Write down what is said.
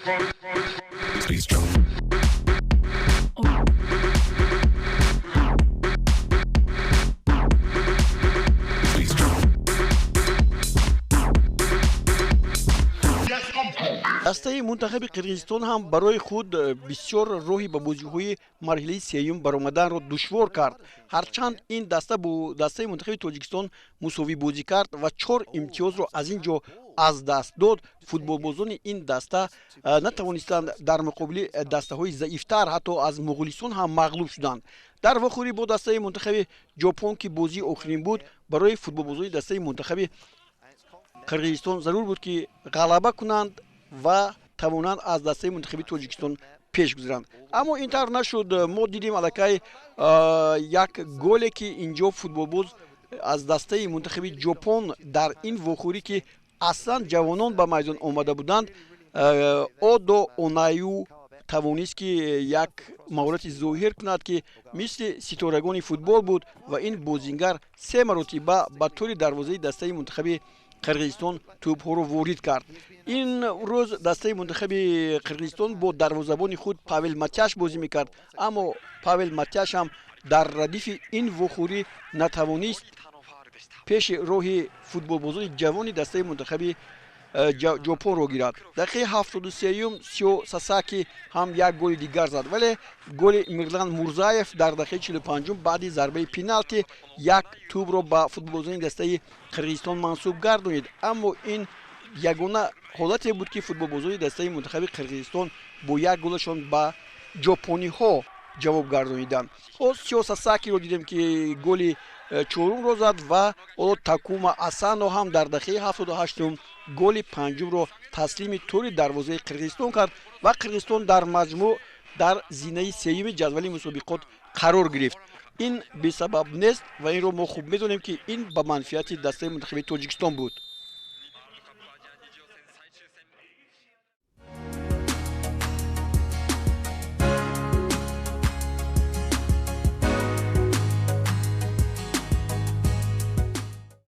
Please jump. Please jump. Дастаи мунтахаби Қирғизистон ҳам барои худ бисёр роҳи ба бозиҳои марҳилаи сеюм баромаданро душвор кард. Ҳарчанд ин даста бо дастаи мунтахаби Тоҷикистон мусовӣ бозӣ кард ва чор имтиёзро аз ин ҷо аз даст дод, футболбозони ин даста натавонистанд дар муқобили дастаҳои заифтар, ҳатто аз Муғулистон ҳам мағлуб шуданд. Дар вохӯрӣ бо дастаи мунтахаби Ҷопон, ки бозии охирин буд, барои футболбозони дастаи мунтахаби Қирғизистон зарур буд, ки ғалаба кунанд ва тавонанд аз дастаи мунтахаби Тоҷикистон пеш гузаранд, аммо ин тавр нашуд. Мо дидем аллакай як голе, ки инҷо футболбоз аз дастаи мунтахаби Ҷопон дар ин вохӯрӣ, ки аслан ҷавонон ба майдон омада буданд, Одо Онаю тавонист, ки як маҳорати зоҳир кунад, ки мисли ситорагони футбол буд, ва ин бозингар се маротиба ба тӯри дарвозаи дастаи мунтахаби Қирғизистон тӯбҳоро ворид кард. Ин рӯз дастаи мунтахаби Қирғизистон бо дарвозабони худ Павел Матяш бозӣ мекард, аммо Павел Матяш ҳам дар радифи ин вохӯрӣ натавонист пеши роҳи футболбозони ҷавони дастаи мунтахаби Ҷопонро гирад. Дақиқаи 73-юм Сио Сасаки ҳам як голи дигар зад, вале голи Мирлан Мурзаев дар дақиқаи 45-ум баъди зарбаи пеналти як тӯбро ба футболбозони дастаи Қирғизистон мансуб гардонид. Аммо ин ягона ҳолате буд, ки футболбозони дастаи мунтахаби Қирғизистон бо як голашон ба ҷопониҳо ҷавоб гардониданд. Сио Сасакиро дидем, ки голи чорумро зад, ва ҳоло Такума Асано ҳам дар дақиқаи 78-ум голи панҷумро таслими тӯри дарвозаи Қирғизистон кард ва Қирғизистон дар маҷмӯъ дар зинаи сеюми ҷадвали мусобиқот қарор гирифт. Ин бесабаб нест ва инро мо хуб медонем, ки ин ба манфиати дастаи мунтахаби Тоҷикистон буд.